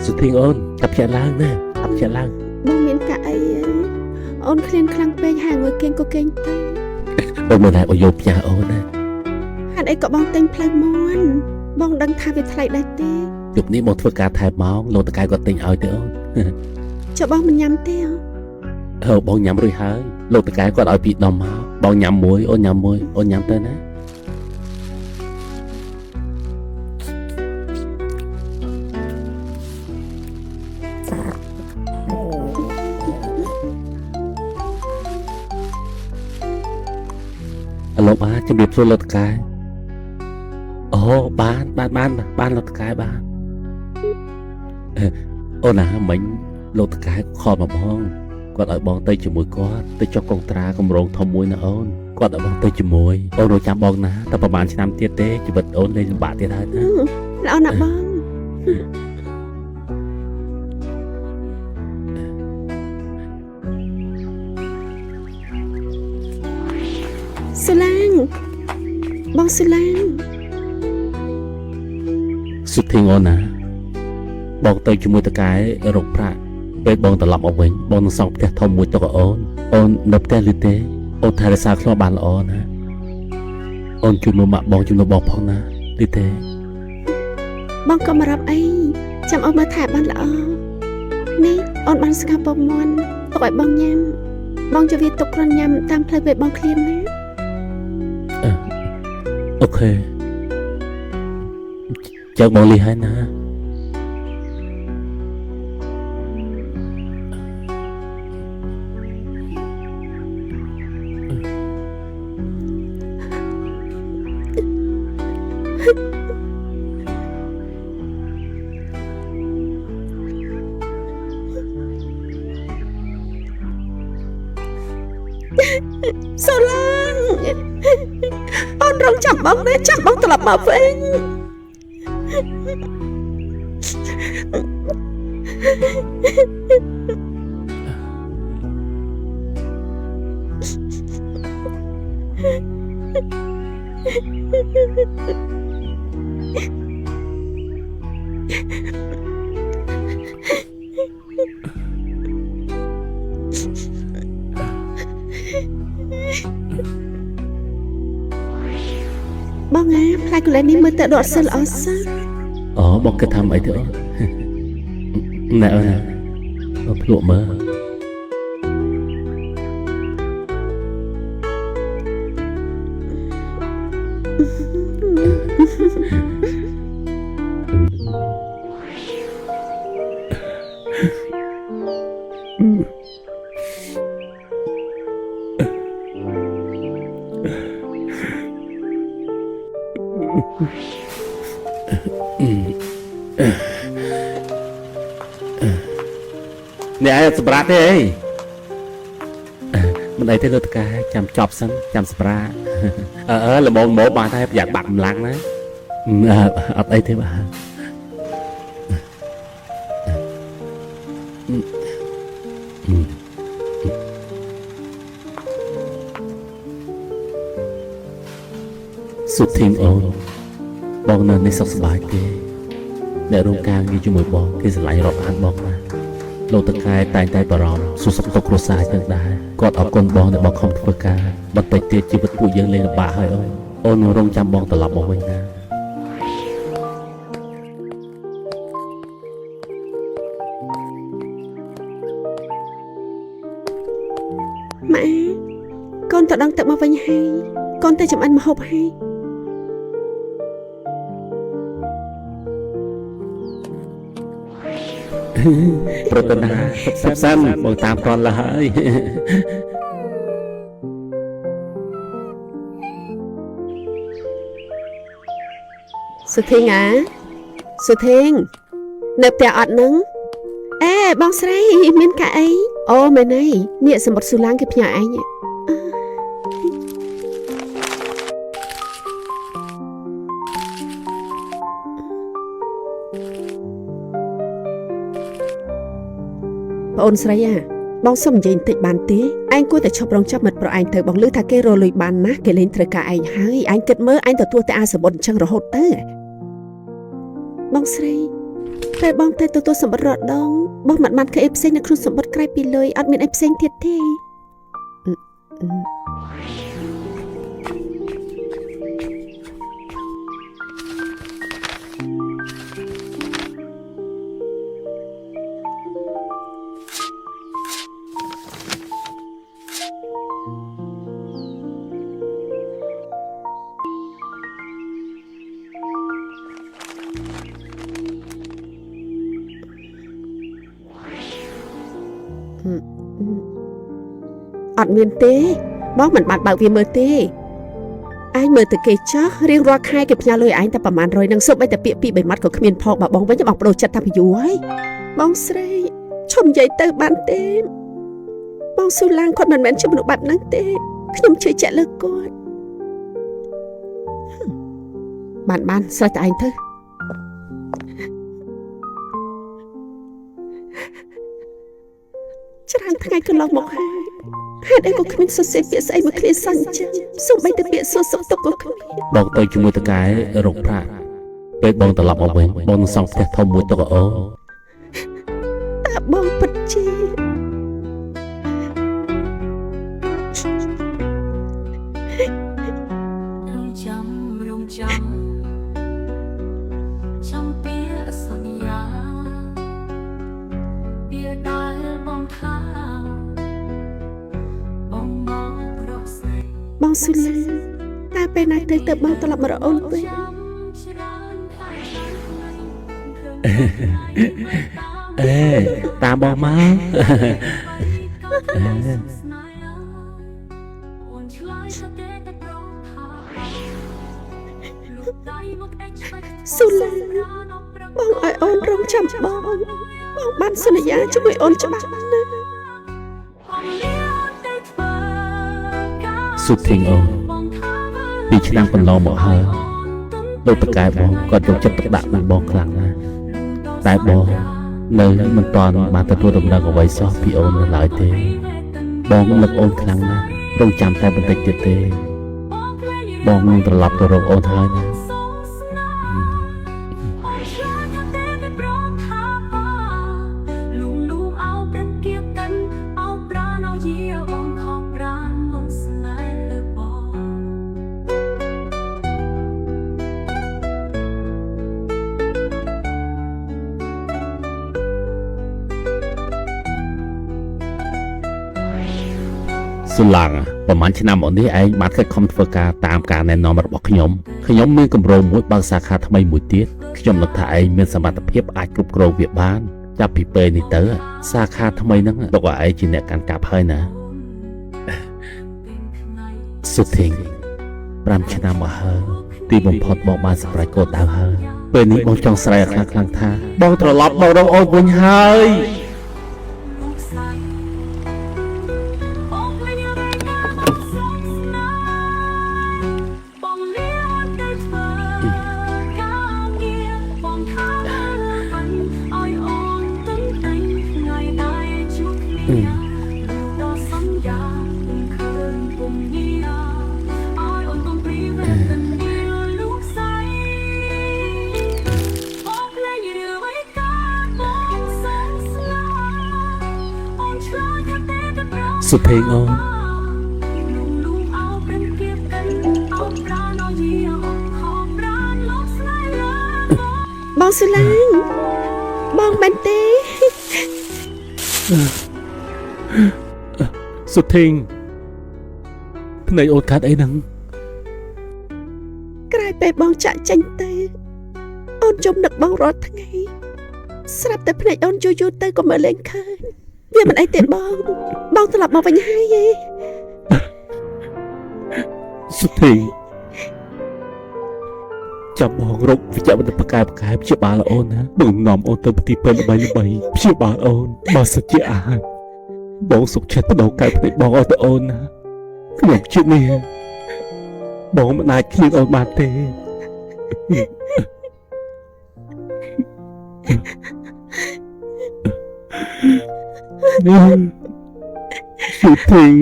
សុធីងអូនចាប់ភ្ញាក់ឡើងណាចាប់ភ្ញាក់ឡើង បងមានកាក់អីហ៎អូនឃ្លានខ្លាំងពេកហើយងុយគេងក៏គេងទៅ អូនមិនដែលឲ្យយកផ្ញើអូនណា ហេតុអីក៏បងទិញផ្លែមន់បងដឹងថាវាថ្លៃដែរទេ យប់នេះបងធ្វើការថែមម៉ោងលោកតកែគាត់ទិញឲ្យទេអូន ចុះបងមិនញ៉ាំទេហ៎ អឺបងញ៉ាំរួចហើយលោកតកែគាត់ឲ្យពីរដុំមកបងញ៉ាំមួយអូនញ៉ាំមួយអូនញ៉ាំទៅណាអាឡូបាទជំរាបសួរលោកតកែអូបានបានបានបានលោកតកែបានអឺអូនណាមិញលោកតកែខលមកបងគាត់ឲ្យបងទៅជាមួយគាត់ទៅចុះកុងត្រាកម្រងធំមួយណាអូនគាត់ឲ្យបងទៅជាមួយអូនរងចាំបងណាតែប្រហែលឆ្នាំទៀតទេជីវិតអូនលែងលំបាកទៀតហើយណា ល្អណាស់បងសូឡាងបងសូឡាង សុធីងអូនណាបងទៅជាមួយតកែរកប្រាក់ពេលបងត្រឡប់មកវិញបងនឹងសង់ផ្ទះធំមួយទុកឲ្យអូនអូននៅផ្ទះឬទេអូនថែរក្សាខ្លួនបានល្អណាអូនជួយមើលម៉ាក់បងជំនួសបងផងណាឬទេ បងក៏មករាប់អីចាំអូនមើលថែបានល្អនេះអូនបានស្កាពងមន់ទុកឲ្យបងញ៉ាំបងจะវាទុកគ្រាន់ញ៉ាំតាមផ្លូវពេលបងឃ្លានណា អូខេចឹងបងលីហើយណា សូឡាងអូនរងចាំបងណាចាំបងត្រឡប់មកវិញ បងអាផ្លែកន្លែងនេះមើលទៅដកសិលល្អសោះ អូបងគិតថាមិនអីទេអូនណែអូនណាអូភ្លក់មើលអ្នកឯងសម្រាប់ទេអីមិនអីទេលោកតកែចាំចប់សិនចាំសម្រាប់អឺអឺល្មមមកបានតែប្រយ័ត្នបាក់កម្លាំងណាអឺអត់អីទេបាទ សុធីងអូនបងនៅនេះសុខសប្បាយទេអ្នករួមការងារជាមួយបងគេស្រឡាញ់រាប់អានបងណាស់លោកតកែតែងតែបារម្ភសួរសុខទុក្ខគ្រួសារចឹងដែរគាត់អរគុណបងដែលបងខំធ្វើការបន្តិចទៀតជីវិតពួកយើងលែងលំបាកហើយអូនអូននឹងរងចាំបងត្រឡប់មកវិញណា ម៉ាក់កូនទៅដឹងទឹកមកវិញហើយកូនទៅចំអិនម្ហូបហើយ ប្រតនាសុខសាន្តបងតាមតន់ឡើយ សុធីងអាសុធីងនៅផ្ទះអត់នឹងអេបងស្រីមានកាក់អីអូមែនហើយនេះសម្បត្តិស៊ូឡាងគេផ្ញើឯង ប្អូនស្រីអាបងសុំនិយាយបន្តិចបានទេឯងគួរតែឈប់រងចាប់មិត្តប្រឯងទៅបងលឺថាគេរកលុយបានណាស់គេលែងត្រូវការឯងហើយឯងគិតមើលឯងទទួលតែអាសម្បត្តិអញ្ចឹងរហូតទៅបងស្រី ពេលបងទៅទទួលសម្បត្តិរដងបងមិនបានឃើញអីផ្សេងនៅក្នុងសម្បត្តិក្រៅពីលុយអត់មានអីផ្សេងទៀតទេអត់មានទេបងមិនបានបើកវាមើលទេឯងមើលទៅគេចោះរៀងរាល់ខែគេផ្ញើលុយឯងតែប្រហែល100នឹងសូម្បីតែពាក្យពីរបីម៉ាត់ក៏គ្មានផងបើបងវិញបងប្ដូរចិត្តតាំងពីយូរហើយបងស្រីឈប់និយាយទៅបានទេបងស៊ូឡាងគាត់មិនមែនជាមនុស្សបែបហ្នឹងទេខ្ញុំជឿជាក់លើគាត់បានស្រេចតែឯងទៅច្រើនថ្ងៃកន្លងមកហើយហេតុអីក៏គ្មានសរសេរពាក្យស្អីមួយឃ្លាសោះអញ្ចឹងសូម្បីតែពាក្យសួរសុខទុក្ខក៏គ្មានបងទៅជាមួយតកែរកប្រាក់ពេលបងត្រឡប់មកវិញបងនឹងសង់ផ្ទះធំមួយទុកឲ្យអូនតើបងពិតជារងចាំចាំពាក្យសន្យាពាក្យដែលបងថាបងមកប្រកស្នេហ៍ បងស៊ូឡាតើពេលណាទៅទៅបងត្រឡប់មករកអូនវិញ អេតាមបងមក ស៊ូឡាបងឲ្យអូនរងចាំបងបងបានសន្យាជាមួយអូនច្បាស់ណាស់ ស៊ូធីងអូនពីឆ្នាំកន្លងមកហើយលោកតកែបងគាត់យកចិត្តទុកដាក់នឹងបងខ្លាំងណាស់តែបងនៅមិនទាន់បានទទួលដំណឹងអ្វីសោះពីអូននៅឡើយទេបងនឹកអូនខ្លាំងណាស់រងចាំតែបន្តិចទៀតទេបងនឹងត្រឡប់ទៅរកអូនហើយណាស៊ូឡាងប្រហែលឆ្នាំមកនេះឯងបានខិតខំធ្វើការតាមការណែនាំរបស់ខ្ញុំខ្ញុំមានគម្រោងមួយបើកសាខាថ្មីមួយទៀតខ្ញុំនឹកថាឯងមានសមត្ថភាពអាចគ្រប់គ្រងវាបានចាប់ពីពេលនេះទៅសាខាថ្មីហ្នឹងទុកឲ្យឯងជាអ្នកកាន់កាប់ហើយណាស៊ូធីង5ឆ្នាំមកហើយទីបំផុតបងបានសម្រេចគោលដៅហើយពេលនេះបងចង់ស្រែកឲ្យខ្លាំងៗថាបងត្រឡប់មករកអូនវិញហើយសុភេងអូន បងស៊ូឡាងបងមែនទេ សុធីងភ្នែកអូនកាត់អីហ្នឹង ក្រោយពេលបងចាក់ចេញទៅអូនជុំនឹកបងរាល់ថ្ងៃស្រាប់តែភ្នែកអូនយូរៗទៅក៏មើលលែងឃើញវាមិនអីទេបងបងត្រឡប់មកវិញហើយឯង សុធីងចាំបងរកវិជ្ជបណ្ឌិតបកែបកែព្យាបាលអូនណាបងនាំអូនទៅទីពេទ្យល្បីល្បីព្យាបាលអូនបើសិនជាអាចបងសុខចិត្តបដូរកែភ្នែកបងឲ្យទៅអូនណាខ្ញុំជាតិនេះបងមិនអាចឃ្លាតអូនបានទេសុធីង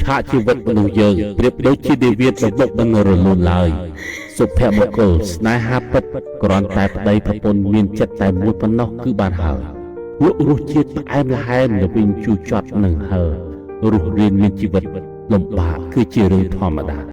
ឆាកជីវិតមនុស្សយើងប្រៀបដូចជានាវាដំបុកមិនរលូនឡើយ សុភមង្គលស្នេហាពិតគ្រាន់តែប្តីប្រពន្ធមានចិត្តតែមួយប៉ុណ្ណោះគឺបានហើយលក់រសជាតិផ្អែមល្ហែមល្វីងជូរចត់និងហឹររស់រានមានជីវិតលំបាកគឺជារឿងធម្មតា។